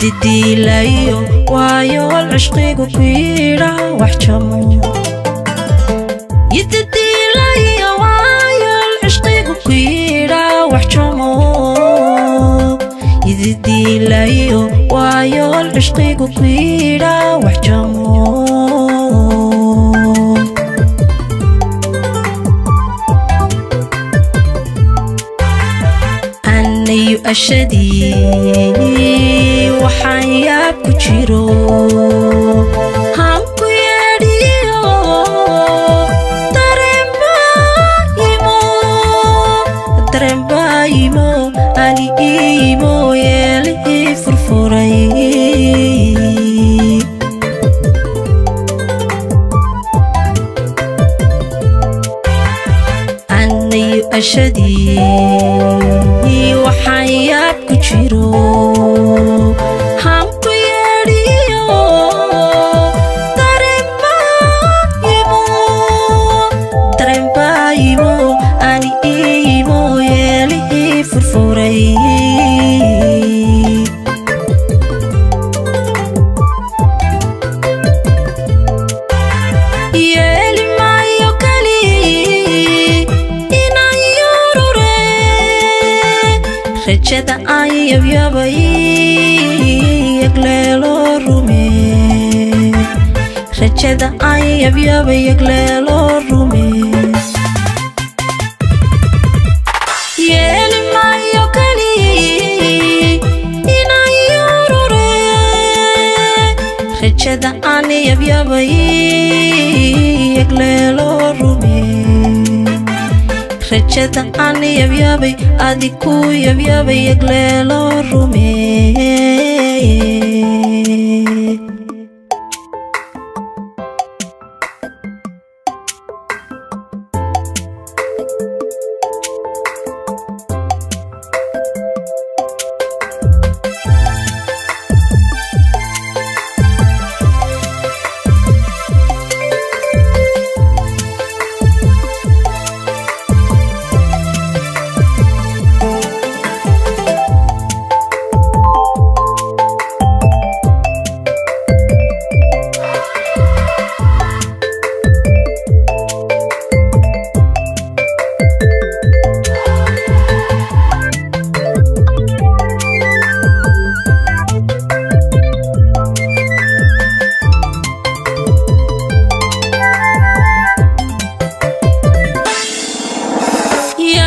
Yididiilayo waayool cishqigu ku yidhaa wax jamo. Yididiilayo waayool cishqigu ku yidhaa wax jamo. Yididiilayo waayool cishqigu ku yidhaa wax jamo. Anayu ashadii waxaan yaab ku jiro, hanku yeedhiyo dareenbaayimo, dareenbaayimo ani iimo yeelihii furfuray. Anayu ashadii waxaan yaab ku jiro, hanku yeedhiyo dareenbaayimo, dareenbaayimo ani iimo yeelihii furfuray. Yeeli maayo kali inaan yurure, rajada aan yabyabay yagleelo rume. Rajada aan yabyabay yagleelo rume. Yeeli maayo kali inaan yurure, rajada aan yabyabay yagleelo rume. Rajada aan yabyabay adi ku yabyabay yagleelo rume.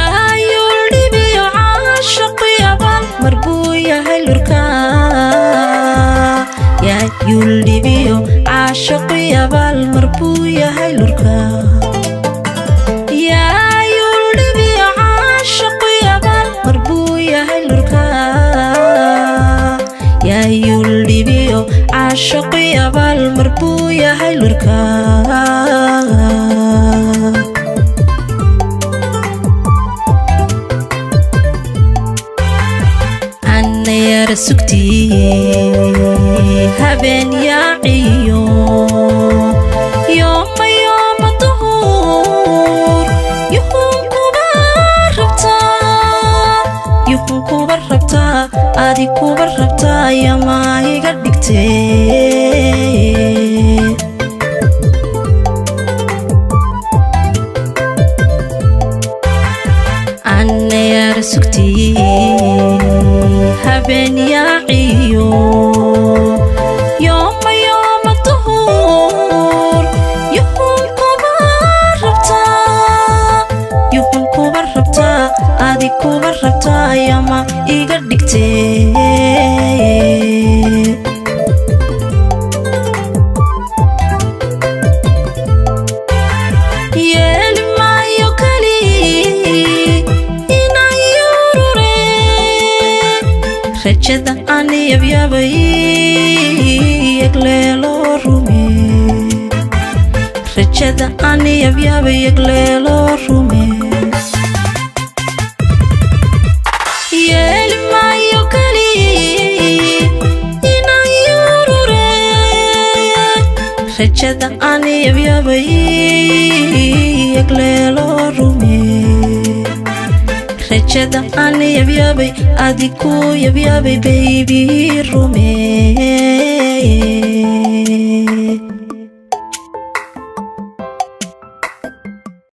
Yaayuldhibiyo caashaqiyaban mar buu yahay lurka. Yaayuldhibiyo caashaqiyabaal mar buu yahay lurka. Yaayuldhibiyo caashaqiyabaal mar buu yahay lurka. Yaayuldhibiyo caashaqiyabaal mar buu yahay lurka. Anayara sugtii habeen yaaciyo yooma yooma duhur, yuhun kuba rabtaa, yuhun kuba rabtaa, adi kuba rabtaa, yamaa iga dhigtee. Anayara sugtii habeen yaaciyo yooma yooma duhur, yuhun kuba rabtaa, yuhun kuba rabtaa, adi kuba rabtaa, yama iga dhigtee. Yeeli maayo kali inaan yurure, rajada aan yabyabay yagleelo rume. Rajada aan yabyabay yagleelo rume. Yeeli maayo kali inaan yurure, rajada aan yabyabay yagleelo rume. Rajada aan yabyabay, adi ku yabyabay, baby, rumeeye.